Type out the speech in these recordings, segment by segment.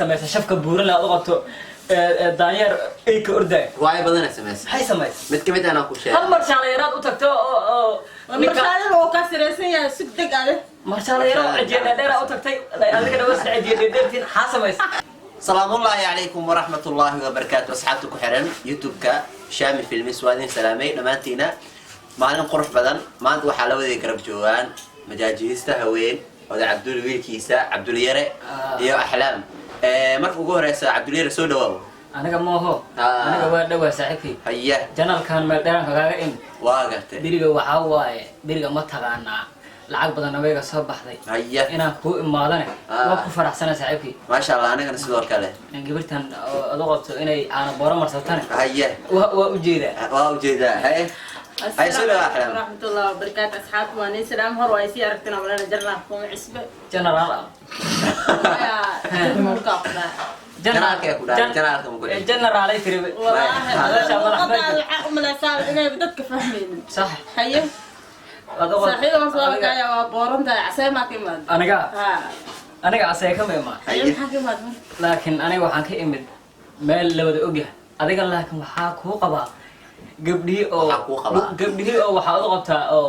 Samaysay shafka buuran la aad u qabto daanyeer eyka ordaya. Riwaayo badan ay samaysay. Maxay samaysay? Mid kamid anaa ku Hal sheegay. Marshaala yaraad u tagto oo ninka Marshaalada oo ka sareysan yahay, sug deg ade. Marshaala yaroo cijiya dheerdheera u tagtay, adigana waa isla cijiya dheerdheertiin. Maxaa samaysay? Salaamullaahi calaykum waraxmat ullaahi wabarakaatu. Asxaabta ku xiran YouTube-ka Shami Films, waa idin salaamay dhammaantiina. Maalin qurux badan maanta. Waxaa la wada garab joogaan majaajilista haween, oday Cabdul, wiilkiisa Cabdulyare iyo Axlaam. Marka ugu horeysa, Cabdulyare, soo dhawaaw. Aniga mooho. Aniga waa dhawaa, saaxiibkay. Haya. Channelkan meel dheeraanka kaaga imid. Waa gartay. Beriga waxaa waaye, beriga ma taqaanaa, lacag badanna wayga soo baxday. Inaan kuu imaadane waa ku faraxsana, saaxiibkay. Maasha Allah, anigana sidoo kale. In gabirtan oo ad u qabto inay caana booro marsatane waa ujeedaa. Waa ujeedaa. Haye hay, soo dhawaa, Axlaam. Waraxmatullahi wabarakaatu, asxaabta waa nii salaam. Hor waa sii aragtina walana jarnaa kuma cisbe. General ah. Mulka ku dhahay. Generaalka ku dhahay, generaalka ma ku dhihin. Generaalay tiri. Wallaahi Hadasha madax. Luqadda waxaa u malaysaa inay dadka fahmaynin. Sax. Haye. Ad u qabto- Saaxiiban soo kaya waa booran tahay, casee maa ka imaad? Aniga? Ha. Aniga asee kama imaan. Haye, maxaa ka imaad marka? Laakiin aniga waxaan ka imid meel la wada ogyahay. Adiga laakiin waxaa kuu qabaa gabdhihii oo Waxaa kuu qabaa. Gabdhihii oo waxaad u qabtaa oo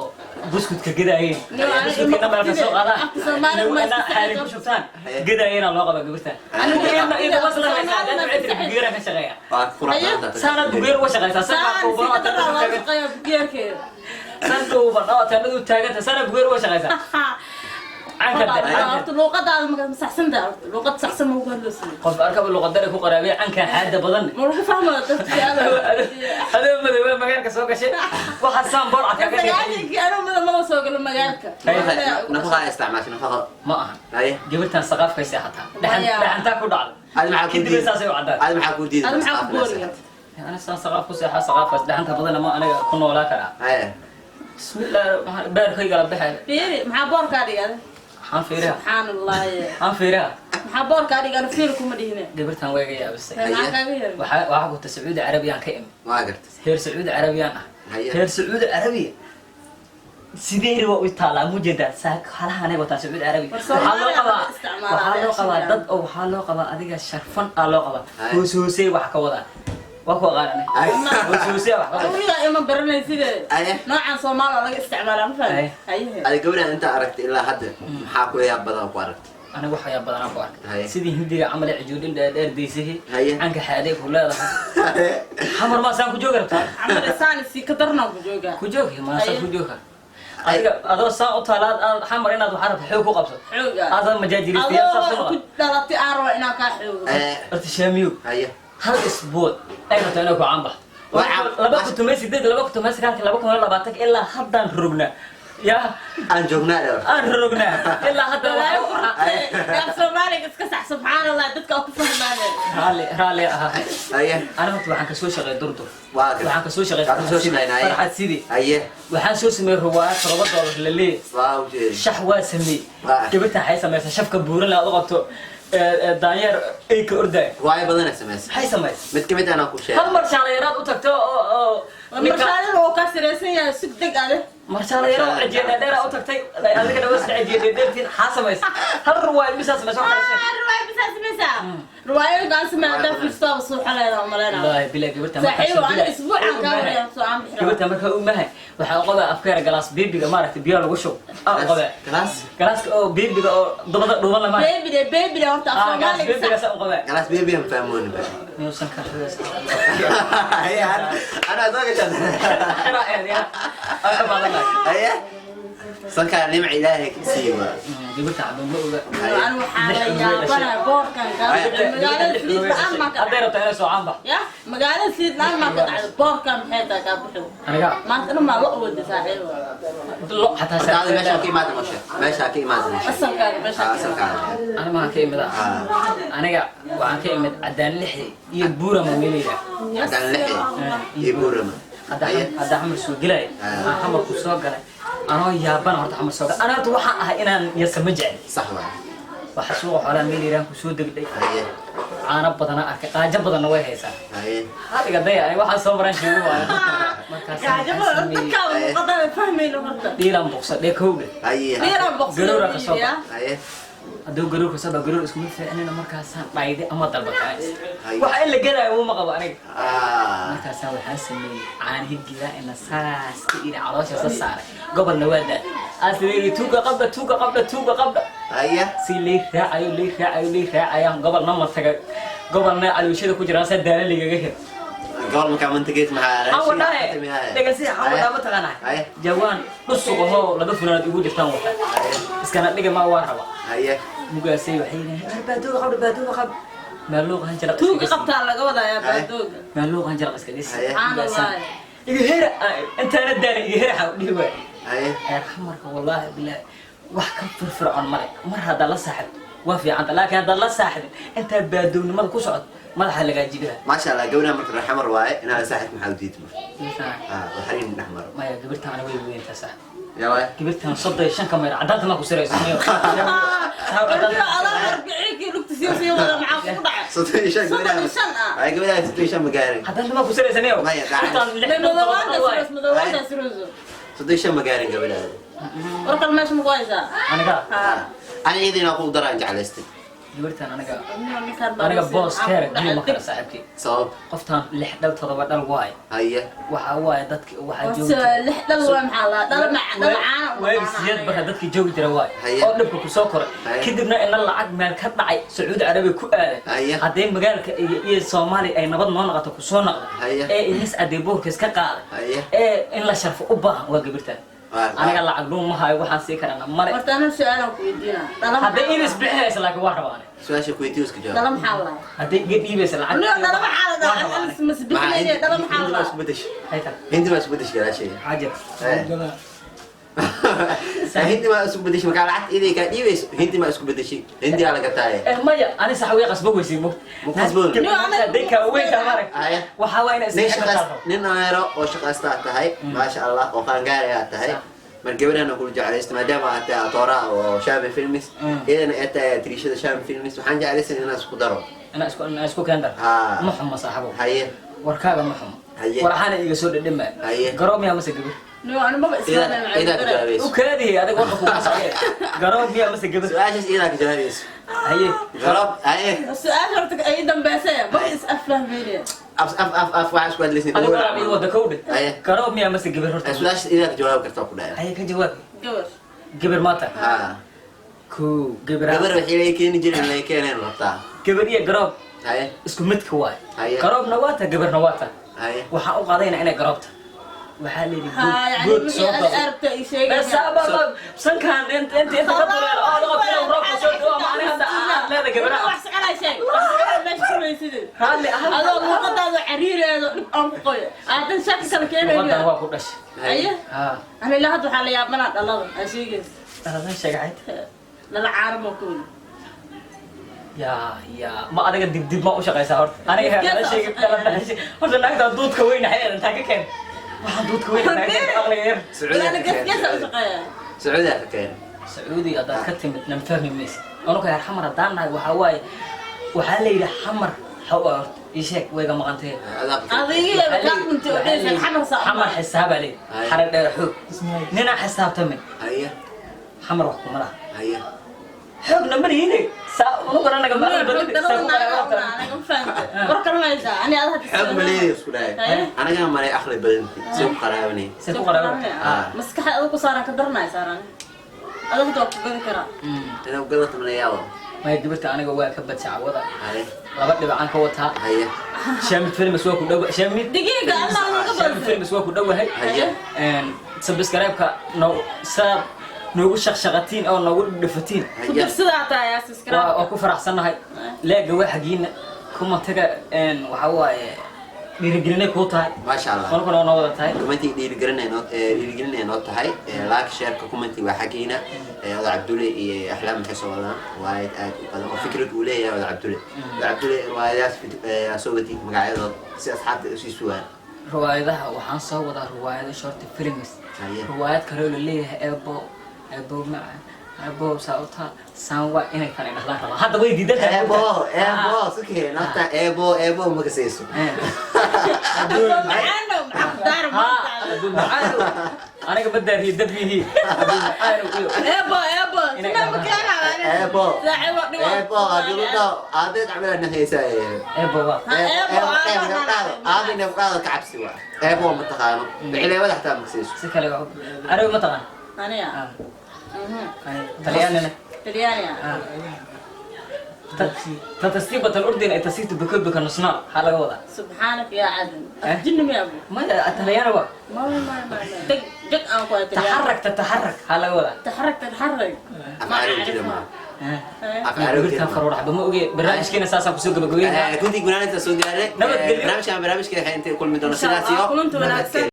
buskudka gadaayeen. No, aniga Buskudka inna meelka soo qaadaan. Afka Soomaaliga ma iska Xaarin ku shubtaan gadaayeenaa loo qabaa gabirtan. Aniga Ina wasla haysaa, waxay tiri bugeera ka shaqeeya. Waa qurux badan tahay. Saanaad bugeer uga shaqeysaa, sankaa Saan si kuuban oo ka daraa teendhadu loo taagan. shaqeeyaa bugeerkeeda. San dhuuban oo teendhadu taaganta, saanaad bugeer uga shaqeysaa. Canka de canka. Horta luuqadaada ma saxsan tahay? Horta luuqad saxsan ma ugu hadlaysid. Qof arkaba luqadare ku qaraabiya, cankan xaada badan. Ma lagu fahmayo dadka su'aalo. Adoo madoobe magaalka soo gashay, waxaa saan boor cad kaga dhigay. 90-kii anuu mada mada soo galo magaalka. Nafaqa isticmaashay, nafaqa. Ma aha. Haye. Gabirtan saqaafkay seexataa. Maya. Dhaxantaa ku dhacda. Adi maxaa ku Kadib diiday? saasay u caddaan. Adi maxaa ku diiday? Adi maxaa ku booriga? Ana saan saqaaf ku seexaa, saqaafkaas dhaxanta badanna ma aniga ku noolaa karaa. Haye. Bismillah, beerkayga la baxay. Fiiri, maxaa boorkaa dhigada? Maxaan fiiriha? Subxaan Allah. Maxaan fiiriha? Maxaa boorkaa dhigana? Fiiri kuma dhihine. Gabirtan way iga yaabisay. Maxaa kaaga yeelay? Waxaa ku ta Sacuudi Carabiyaan ka imid. Waa gartay. Heer Sacuudi Carabiyaan ah. Haye. Heer Sacuudi Carabiya sideeri waa u taalaa, mujeedaa halahanay wataa Sacuudi Carabiya. War Waxaa loo Soomaaliya qabaa laga isticmaalaa. Waxaa loo qabaa Adeegsiga. dad oo waxaa loo qabaa adiga sharfan aa loo qabaa. Haye. Hoos hoosey wax ka wadaa, waa ku aqaanane. Haye. Hoos hoosey wax ka wadaa. Weligaa ima baranayside. Haye. Noocan Soomaali oo laga isticmaalaa ma fahmi. Haye. Hayehe. Adi gabadhan intaa aragtay ilaa hadda, maxaa kula yaab badan ku aragtay? Aniga waxyaa badanaa ku arkay. Haye. Sidii Hindiga camal ee cijuudin dheer daysahi. Haye. Canka xaaday ku leedahay. Xamar ma saan ku joogi rabtaa? Camal isaan si ka darnaa ku joogaa. Ku joogi maasaan Haye. ku jooga. Adiga adoo saan u taalaad aad xamar inaad waxaa rabta xoog ku qabso. Xooga. Aad majaajiristayaal saas Adoo u ku noqon. dhalatay aan rabo inaan kaa xoogo. Horta Shaamiyo, Haye. hal isbuuc ay rabtaa inay ku caan baxdo. Waa caan- 2018, 2019, 2020 ilaa haddaan rognaa yaa. Aan joognaa dheer. Aan rognaa ilaa hadda. Balaayo ku rugtay. Af Soomaaliga iska sax, subxaan Allah, dadka oo ku fahmaanay. Raalli raalli ahaa. Haye. Aniga horta waxaan kasoo shaqeeyay Durdur. Waa gartay. Waxaan kasoo shaqeeyay Waxaan kasoo shaqeynay. Farxad Sidii. Haye. Waxaan soo sameeyey ruwaayad $7 la leeyahay. Waa ujeedi. Shax waa sameeyey. Waa. Gabirtan waxay samaysay shafka buuran la aad u qabto daanyeer eyka ordaya. Riwaayo badan ay samaysay. Maxay samaysay? Mid kamid anaa ku Hal sheegay. marshaala yaraad u tagto oo ninka Marshaalada oo ka sareysan yahay, sug deg ade. Marshaala yaroo cijiya dheerdheera u tagtay, adigana waa isla cijiya dheerdheertiin. Maxaa samaysay? Hal ruwaayad misaa samaysay wax kale sheeg. Riwaaya bisaa samaysaa. Riwaayooyinka aan sameeyo haddaan fiirsaaba suuxa leedahay umaleynaa. Wallaahi bilaa gabirta markaa Saaxiibo, soo aniga bilaa isbuucan kaa waraya soo aan bixin. Gabirta markaa u mahay waxaa u qabaa afkeera galaas biibiga, maaragtay, biyo lagu shubo aa u qabaa. Galaas. Galaaska oo biibiga oo dabada dhuuban lama. Baby de, baby de, horta af Ah, galaas Soomaaliga biibiga sax. saa u qabaa. Galaas baby aan fahmooni ba. Miyuusan ka xidhays? Haye, anaa soo gashan. Xiraa eed yaa aan ka baadanahay. Haye, sankaa nimca Ilaahay ka sii waa. Gabirta caba ma oga. Aniga waxaa la yaabanahay boorkan kaa Haye. magaalada saliid la'aan maa ka Hadday dhacday. rabtaa inay soo caanbax. Ya magaalada saliid la'aan maa ka dhacday? Boorkan maxay tahay kaa bixi? Aniga Maanta dhan maa la awooda, saaxiibo. Lo xataa. Horta adi meeshaa ka imaada noshe, meeshaa ka imaada noshe. Asalkaaga meesha. Ah, asalkaaga. Aniga maxaan ka imid ah? Aniga waxaan ka imid Cadaan Lixdi iyo Buurama meelayda. Cadaan Lixdi iyo Buurama. Hadda hadda xamar soo gelay, aan xamarku soo galay anoo yaabana. Horta xamar soo galay ana horta waxaan ahay inaan yasa ma jecel. Sax waay. Waxa suuqa xoolaha meel yiraan ku soo degdhay. Caano badana arkay, qaajo badanna way haysaa. Hadiga daya, ay waxaan soo maran sheegu waayo markaas. Gaajo badan dadkaa luuqadada fahmayno horta. Dhiilaan buqsa dhee kowdhe. Haye. Dhiilaan boqsada. Garoora ka soo ya. Haye. Hadduu garoorka soo dhaw, garoor iskuma fiicnina. Markaasaan dhayday ama dalbatay Haye. Waxa in la gelaayo uma qabo aniga. Ah. Markaasaa waxaa sameeyey caanihi gilaa ina saas ka iri, caloosha sa saaray, gobolna waa daa asleeri, tuuga qabdha, tuuga qabdha, tuuga qabdha. Haya. Si lay raacayo, lay raacayo, lay raacayaan, gobolna ma tagay, gobolna calooshada ku jiraan, saa daala ligaga hel. Gobol markaa mantageed maxaa? Waxaan wadhahe dhegeysi, waxaan wadhaa mataqaanaa? Haye. Jawaan dhusuq ahoo laba funaanad igu jirtaan wata, iskana dhiga ma waa raba. Haya. Mugaasay waxay yidhahdeen, baadooga qabdha, baadooga qabdha, maaluuqan jalaq. Tuuga qabtaa laga wadayaa baadooga. Maaluuqan jalaq iskaga sii. Haye. Mugaasaan iga hera, intaana daalin iga hera, xaa dhihi waay. Haya. Reer Xamarka, wallaahi bilaahi, wax ka firfircoon male. Mar haddaad la saaxibto waa fiicanta, laakiin haddaad la saaxibin, intaa baadownimada ku socod madaxa lagaa jibiha. Maasha Allah, gabadha marka reer Xamar waaye, inaad saaxib maxaa u diidma? Ah, waxariin dhex maro. Maya, gabirtaan way weyntaa sax. Yaa waay. Gabirtaan 35 ka mayra, caddaanta maa ku sirayso miyo? Adaa wargicinkii lugta sii sii wada, maxaa kugu dhacay? 35. 35 ah. Ay, gabadha 35 ma gaarin. Caddaanta maa ku siraysa miyo? Maya, daacad. Gabirtaan lix Madoowaanta waaye. siroos, madoowaanta sirooso. 35 ma gaarin gabadha. Warkal meesha maku haysaa? Aniga? Haa. Ani iyada inaan ku daraan jeclaystay. Gabirtaan aniga boos keera biyo ma kala saaxiibkii. Sabab? Qoftaan lix dhal, todoba dhal waaye. Haya. Waxaa waaye dadki waxaa joogi jira lix dhal waa maxaa la dhal dhal caana. Waagi sideed bara dadkii joogi jira waay Haye. oo dhibka kusoo koray. Haye. Kadibna ina lacag meel ka dhacay Sacuudi Carabiya ku aaday. Haye. Haddii magaalka iyo Soomaaliya ay nabad noo noqoto, kusoo noqda. Haye. Ee inis cadee boorka iska qaaday. Haye. Ee in la sharfo u baahan waa gabirtaan. Aniga lacag dhuun ma hayo, waxaan sii karana male. Horta anaa su-aalaan ku weydiinaa, dhala. Hadday inis bixinaysa laakiin waa rabaa aniga. Su-aasha kuweydiiyo, iska jawaab. Dhala maxaa la Hadday iga dhiibaysa lacag no dhala maxaa la waa rabaa aniga. masbixinayne, dhala maxaa Hindi la baa isku bedeshay. Hayta. Hindi baa isku bedeshay galaashay. Xaajir. Hindi baa isku bedeshay markaa lacagta iday kaa dhiibayso, hindi baa isku bedeshay, hindi aa laga taaya. Eh, maya, ani sax way qasbo weysay mogt. Ma qasboon? Dadka weynka marag. Haya. Waxaa waa inay Nin iska shaqays, nin dhalinyaro oo shaqaystaa tahay, maasha Allah, oo qaangaar ayaa tahay. Sax. Mar gabadhan kula jeclaysta maadaama aad tahay atooraha oo Shaami Films, iyadana ay tahay atriishada Shaami Films, waxaan jeclaysan inaan isku daro. Inaa isku keen dar. Haa. Ma xumo saaxibo. Haye. Warkaaga ma xumo. Haye. Waraxaana iga soo dhedhema. Haye. Garoob miyaa mase gabar? No ani maba Iyadaa ka jawaabayso. U kaadihi adig, warka kugu socdee, garoob miyaa mase gabar? Su-aashaas iyadaa ka jawaabayso. Haye. Garoob, haye. Su-aasha horta ay dambeysay maba is afahmayne. Af af af af waxaa isku hadlaysin. Adigu walaal ii wada kowdhe. Haye. Garoob miyaa mase gabar horta? Su-aashaas iyadaa ka jawaabi kartaa ku dhahay. Haye, ka jawaab. Gabar. Gabar maata. Haa. Kow gabar. Gabar waxay laga keeni jireen laga keeneen rabtaa. Gabar iyo garoob Haye. isku midka waay. Haye. Garoobna waa ta, gabarna waa ta. Haye. Waxaan u qaadaynaa inay garoobta, waxaa leeyihi haa yani good wixii soo adi gado. aragta ii sheegaysa. Sankaan inta ka duleelo oo laga filo roobka soo dhawo, ma aniga hadda aad leedahay gabadha. Wax soconaa sheeg, wax soconaa meesha ku weysidid. Raalli ahaan. Adoo luuqadaada cariireedo dhib aan ku qoyo aadan shaki kala Luqadan keenayo. waa ku dhashay. Aye. Haa. Ani ilaa hadda waxaa la yaabanaa dhalada aa sheegaysa. Dhaladan sheegacayt. Dhala caano ma ku weli. Yaa ma adiga dibdib ma u shaqaysaa horta? Aniga dhala sheegi, dhala sheegi horta. Naagta duudka weyn xayay intaa ka keen, waxaan duudka weyn intaa ka keen, aqliga yar. Sacuudiga Dhala ka keen. gasgasa u shaqeeya. Sacuudiga ka keen. Sacuudi haddaad ka timid nam fahmi maysid. Anuka reer Xamar haddaan nahay, waxaa waaye waxaa la yidhi Xamar xa u horta ii sheeg, wayga maqantee. Adaa ka keen. Adiga kaa dhuntay oo dhehaysa Xamar saa. Xamar xisaabaa leeyihi. Haye. Xare dheer xoog ninaa xisaabtamin. Haye. Xamar wax kuma laha. Haye. Xoogna ma lihine saa unugana naga Xoog ma leeyahay isku dhahay. Haye. Anagana malay aqli badanti si ku qaraabanay. Se ku qaraabana. Maskaxda adiga ku saaran ka daranay saaran adiga waa ku gadi karaa. Inaa galata malay yaabo. Maya, gabirta aniga waa ka badsa cawada. Haye. Laba dhibcaan ka wataa. Haye. Shaamid Films waa ku dhow, Shaamid. Digiga Allah naga Shaamid badsa. Films waa ku dhowahay. Haye. Subscribe-ka no saab noogu shaqshaqatiin oo noogu dhifatiin. Ku darsadaa taa yaa subscribe. Waa ku faraxsannahay leega waa xagiina kuma taga, waxaa waaye dhiirigelinay kuu tahay. Maasha Allah. Qolkuna waa noo wada tahay. Commentiga dhiirigelinay noo tahay. Like, shareka, commentiga waa xaggiina. Oda Cabdulle iyo Axlaam maxay soo wadaan riwaayad aad u badan oo fikrad uu leeyahay Oda Cabdulle. Oda Cabdulle riwaayadahaas soo wadi magacyadood si asxaabta usii sugaan. Riwaayadaha waxaan soo wadaa riwaayado short films. Haye. Riwaayad kaloo la leeyahay eebo eebo maca eebo saa u taa Saan waa inay tan dhahdaan rabaa. Hadda way diidan tahay. Eebo, eebo, sukee nafta eebo, eebo ma kasayso. Macaano maxaa ku daara Ha, maanta? Abu Macaanow. Aniga badaariye dabihii. Abu Macaanow iyo Eebo, eebo. Inay Sinaa ma dhahdaan. keenaa. Eebo. Saaxiibo dhigo. Eebo, adigu dhaw, aabeed camila nahaysaa. Eebo waa. Ha, eebo, Eebo, aabo, aabe nafqaada ka cabsi waa. Eebo ma taqaano. Cileebada xataa ma kasayso. Si kale waa. Carabi ma taqaan? Aniga. Ah, Talyaanina. Talyaaniga. تتسيبة الأردن تسيت بكل بك نصنا حلقة وضع. Subxaanaka yaa cadin. Eh? Jinni miyaa bu? ما الطليان هو. Ma ma ma. Deg deg aan ku talyaani. تحرك تتحرك حلقة وضع. تحرك تتحرك. Af carabi jira ma. Af carabi قلت jira ma. فروح بما أوجي برنامج كنا ساسا كسوق بقوي. Kuntii gunaananta soo gaaray. Nabadgelyo. Barnaamijkan barnaamijka waxay intay kulmi doona Insha Allah, sidaas iyo kulanti wanaagsan. nabadgelyo.